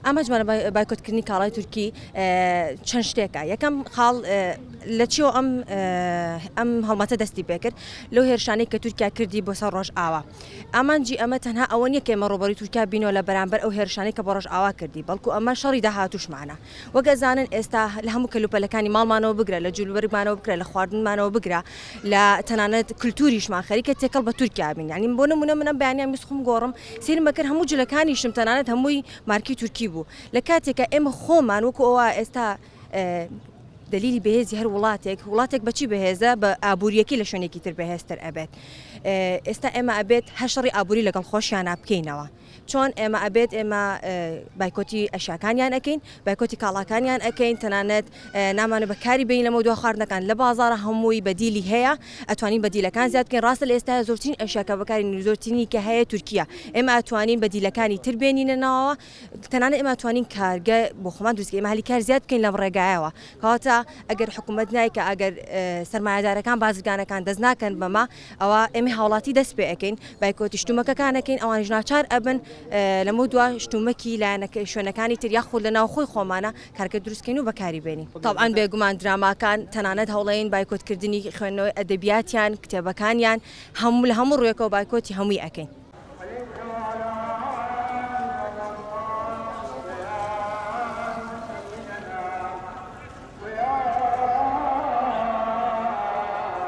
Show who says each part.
Speaker 1: ئامانجمان لە بایکۆتکردنی کاڵای تورکی چەند شتێکە، یەکەم خاڵ لە چیەوە ئەم ئەم هەڵمەتە دەستی پێکرد لەو هێرشانەی کە تورکیا کردی بۆ سەر ڕۆژئاوا. ئامانجی ئەمە تەنها ئەوە نییە کە ئێمە ڕووبەڕووی تورکیا بینەوە لە بەرامبەر ئەو هێرشانەی کە بۆ ڕۆژئاوا کردی، بەڵکو ئەمە شەڕی داهاتووشمانە. وەک ئەزانن ئێستا لە هەموو کەلوپەلەکانی ماڵمانەوە بگرە، لە جلوبەرگمانەوە بگرە، لە خواردنمانەوە بگرە، لە تەنانەت کلتوریشمان خەریکە تێکەڵ بە تورکیا بین. یانی بۆ نموونە من ئەم بەیانییە ویست خۆم گۆڕم، سەیرم ئەکرد هەموو جلەکانیشم تەنانەت هەمووی مارکی تورکی بوو. لە کاتێکا ئێمە خۆمان وەکو ئەوە ئێستا دەلیلی بەهێزی هەر وڵاتێک، وڵاتێک بەچی بەهێزە؟ بە ئابووریەکەی لە شوێنێکی تر بەهێزتر ئەبێت. ئێستا ئێمە ئەبێت هەر شەڕی ئابووری لەگەڵ خۆشیانا بکەینەوە. چۆن ئێمە ئەبێت ئێمە بایکۆتی ئەشیاکانیان ئەکەین، بایکۆتی کاڵاکانیان ئەکەین، تەنانەت نامانەوێت بەکاری بێنین لەمەودوا خواردنەکان لە بازاڕە هەمووی بەدیلی هەیە، ئەتوانین بەدیلەکان زیاد بکەین، ڕاستە لە ئێستایا زۆرترین ئەشیا کە بەکاری زۆرترینی کە هەیە تورکییە، ئێمە ئەتوانین بەدیلەکانی تر بێنینە ناوەوە، تەنانەت ئێمە ئەتوانین کارگە بۆ خۆمان دروست بکەین، ئێمە هەلی کار زیاد بکەین لەم ڕێگایەوە، کەواتە ئەگەر حکوومەت نایکا، ئەگەر سەرمایەدارەکان بازرگانەکان دەست ناکەن بەمە، ئەوا ئێمەی هاوڵاتی دەست پێ ئەکەین بایکۆتی شتومەکەکان ئەکەین، ئەوانیش ناچار ئەبن لەمەودوا شتومەکی لایەنەکە شوێنەکانی تر یاخود لە ناوخۆی خۆمانە کارگە دروست کەین و بەکاری بێنین. تەبعەن بێگومان دراماکان تەنانەت هەوڵەین بایکۆتکردنی خوێندنەوەی ئەدەبیاتیان، کتێبەکانیان، هەموو لە هەموو ڕوویەکەوە بایکۆتی هەمووی ئەکەین.